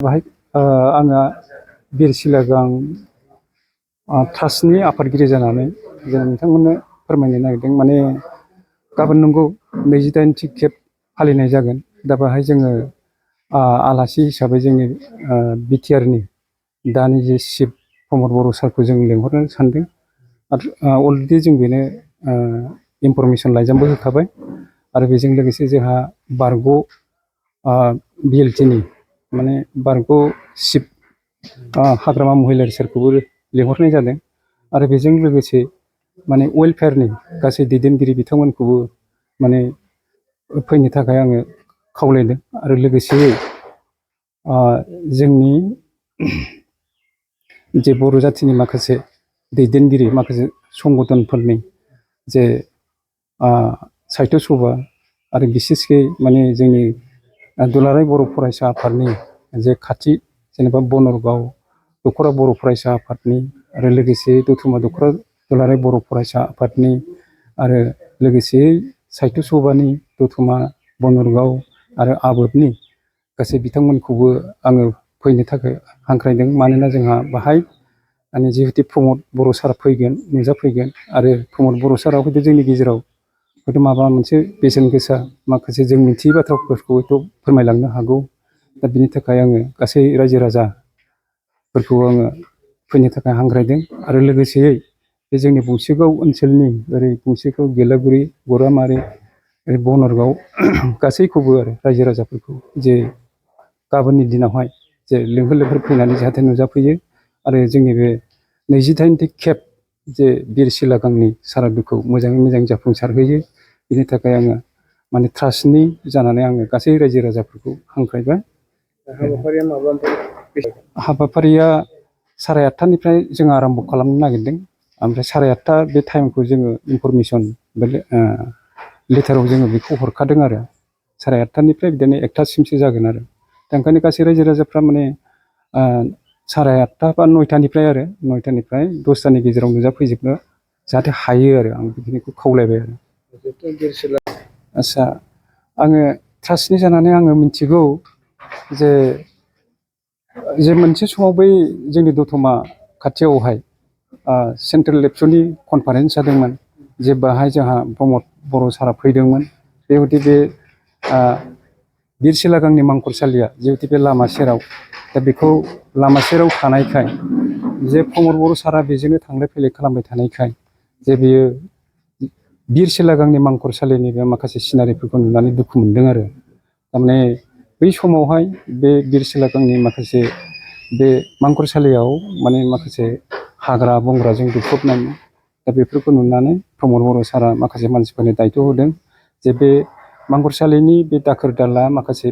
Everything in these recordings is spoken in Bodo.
बाहाय आङो बिर सिलागां ट्रास्टनि आफादगिरि जानानै जों नोंथांमोननो फोरमायनो नागिरदों। माने गाबोन नंगौ 28थि खेब फालिनाय जागोन। दा बाहाय जोङो आलासि हिसाबै जोंनि बिटिआरनि दानि जे चिफ प्रमद बर' सारखौ जों लेंहरनो सानदों। आरो अलरेडि जों बेनो इनफरमेसन लाइजामबो होखाबाय। आरो बेजों लोगोसे जोंहा बारग' बिएलटिनि माने बारग' चिफ हाग्रामा महिलारि सारखौबो लेंहरनाय जादों। आरो बेजों लोगोसे माने वेलफेयारनि गासै दैदेनगिरि बिथांमोनखौबो माने फैनो थाखाय आङो खावलायदों। आरो लोगोसेयै जोंनि जे बर' जाथिनि माखासे दैदेनगिरि माखासे संगठनफोरनि जे साहित्य सभा आरो बिसेसकै माने जोंनि दुलाराय बर' फरायसा आफादनि जे खाथि जेनेबा बनरगाव दख'रा बर' फरायसा आफादनि आरो लोगोसे दतमा दख'रा दुलाराय बर' फरायसा आफादनि आरो लोगोसेयै साहित्य सभानि दतमा बनरगाव आरो आबोदनि गासै बिथांमोनखौबो आङो फैनो थाखाय हांख्रायदों। मानोना जोंहा बाहाय माने जिहेतु प्रमद बर' सार फैगोन, नुजाफैगोन। आरो प्रमद बर' सारा हयथ' जोंनि गेजेराव हयथ' माबा मोनसे बेसेन गोसा माखासे जों मिथियै बाथ्राफोरखौ हयथ' फोरमायलांनो हागौ। दा बिनि थाखाय आङो गासै रायजो राजाफोरखौ आङो फैनो थाखाय हांख्रायदों। आरो लोगोसेयै बे जोंनि बंसिगाव ओनसोलनि ओरै बंसिगाव गेलापुरि गरामारि ओरै बनरगाव गासैखौबो आरो रायजो राजाफोरखौ जे गाबोननि दिनावहाय जे लेंहर लेंहर फैनानै जाहाथे नुजाफैयो। आरो जोंनि बे 28थि खेब जे बिर सिलागांनि सारादुखौ मोजाङै मोजां जाफुंसारहोयो। बिनि थाखाय आङो माने ट्रास्टनि जानानै आङो गासै रायजो राजाफोरखौ हांख्रायबाय। हाबाफारिया माब्लानिफ्राय? हाबाफारिया 8:30निफ्राय जों आराम्भ खालामनो नागिरदों। ओमफ्राय 8:30 बे टाइमखौ जोङो इनफरमेसन लेटाराव जोङो बेखौ हरखादों। आरो 8:30निफ्राय बिदिनो 1थासिमसो जागोन। आरो दा ओंखायनो गासै रायजो राजाफ्रा माने 8:30 बा 9थानिफ्राय आरो 9थानिफ्राय 10थानि गेजेराव नुजाफैजोबनो जाहाथे हायो। आरो आं बेखिनिखौ खावलायबाय। आरो आदसा आङो ट्रास्टनि जानानै आङो मिथिगौ जे मोनसे समाव बै जोंनि दतमा खाथियावहाय सेन्ट्रेल एबसुनि कनफारेन्स जादोंमोन। जे बाहाय जोंहा प्रमद बर' सारा फैदोंमोन। बेबायदि बे बिर सिलागांनि मांखरसालिया जिहेतु बे लामा सेराव, दा बेखौ लामा सेराव थानायखाय जे प्रमद बर' सारा बेजोंनो थांलाय फैलाय खालामबाय थानायखाय जे बेयो बिर सिलागांनि मांखरसालिनि बे माखासे सिनारिफोरखौ नुनानै दुखु मोनदों। आरो थारमाने बै समावहाय बे बिर सिलागांनि माखासे बे मांखरसालियाव माने माखासे हाग्रा बंग्राजों दुफबनायमोन। दा बेफोरखौ नुनानै प्रमद बर' सारा माखासे मानसिफोरनि दायथ' होदों जे बे मांखरसालिनि बे दाखोर दाला माखासे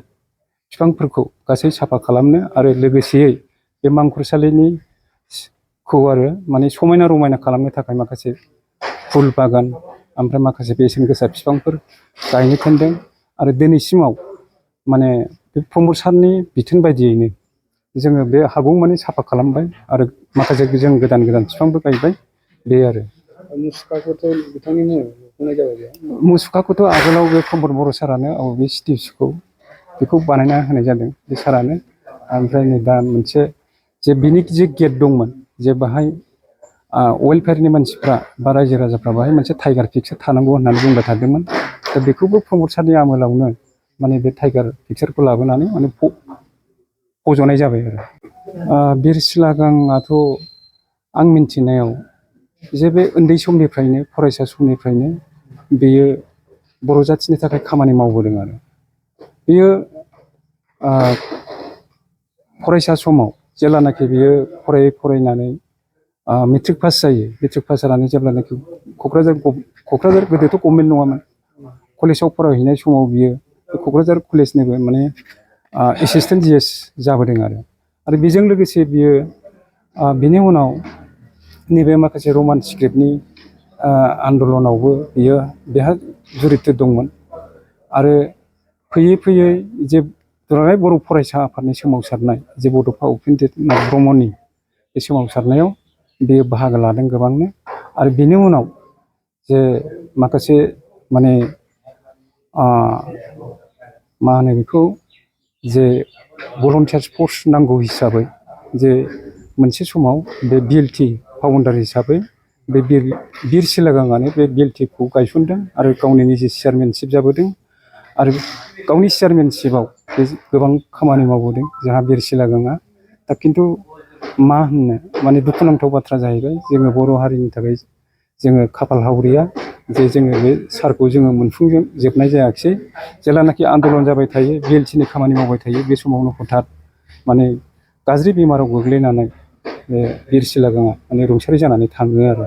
बिफांफोरखौ गासै साफा खालामनो। आरो लोगोसेयै बे मांखरसालिनिखौ आरो माने समायना रमायना खालामनो थाखाय माखासे फुल बागान ओमफ्राय माखासे बेसेन गोसा बिफांफोर गायनो थिनदों। आरो दिनैसिमाव माने बे प्रमद सारनि बिथोन बायदियैनो जोङो बे हागौमानि साफा खालामबाय। आरो माखासे जों गोदान गोदान बिफांबो गायबाय। बे आरो मुसुखाखौथ' बिथांनि मुङै लुफुंनाय जाबाय। मुसुखाखौथ' आगोलाव बे प्रमद बर' सारानो बे स्टेचुखौ बेखौ बानायना होनाय जादों बे सारानो। ओमफ्राय नै दा मोनसे जे बिनि जे गेट दंमोन, जे बाहाय वेलफेयारनि मानसिफ्रा बा रायजो राजाफ्रा बाहाय मोनसे टाइगार पिक्सार थानांगौ होननानै बुंबाय थादोंमोन। दा बेखौबो प्रमद सारनि आमोलावनो माने बे टाइगार पिक्सारखौ लाबोनानै माने फज'नाय जाबाय। आरो बिर सिलागांआथ' आं मिन्थिनायाव जे बे उन्दै समनिफ्रायनो फरायसा समनिफ्रायनो बेयो बर' जाथिनि थाखाय खामानि मावबोदों। आरो बेयो फरायसा समाव जेब्लानाखि बियो फरायनानै मेट्रिक पास जायो। मेट्रिक पास जानानै जेब्लानाखि क'क्राझार गोदोथ' गभर्नमेन्ट नङामोन, कलेजाव फरायहैनाय समाव बियो क'क्राझार कलेजनिबो माने एसिसटेन्ट GS जाबोदों। आरो बेजों लोगोसे बियो बिनि उनाव नैबे माखासे रमान स्क्रिप्टनि आन्दलनावबो बियो बेहा जुरित दंमोन। आरो फैयै फैयै जे दुलाराय बर' फरायसा आफादनि सोमावसारनाय जे बड'फा उपेन्द्रनाथ ब्रह्मनि बे सोमावसारनायाव बेयो बाहागो लादों गोबांनो। आरो बेनि उनाव जे माखासे माने मा होनो बेखौ जे भलन्टियार्स फर्स नांगौ हिसाबै जे मोनसे समाव बे बिएलटि फाउन्डार हिसाबै बे बिर सिलागांआनो बे बिएलटिखौ गायसनदों आरो गावनि निजे चेयारमेनशिप जाबोदों आरो गावनि चेयारमेनशिपआव बे गोबां खामानि मावबोदों जोंहा बिर सिलागांआ। दा खिन्थु मा होननो माने दुखुनांथाव बाथ्रा जाहैबाय जोङो बर' हारिनि थाखाय जोङो खाफाल हावरिया जे जोङो बे सारखौ जोङो मोनफुंजोबनाय जायाखिसै। जेब्लानाखि आन्दलन जाबाय थायो बिएलटिनि खामानि मावबाय थायो बे समावनो हथात माने गाज्रि बेमाराव गोग्लैनानै बे बिर सिलागांआ माने रुंसारि जानानै थाङो आरो।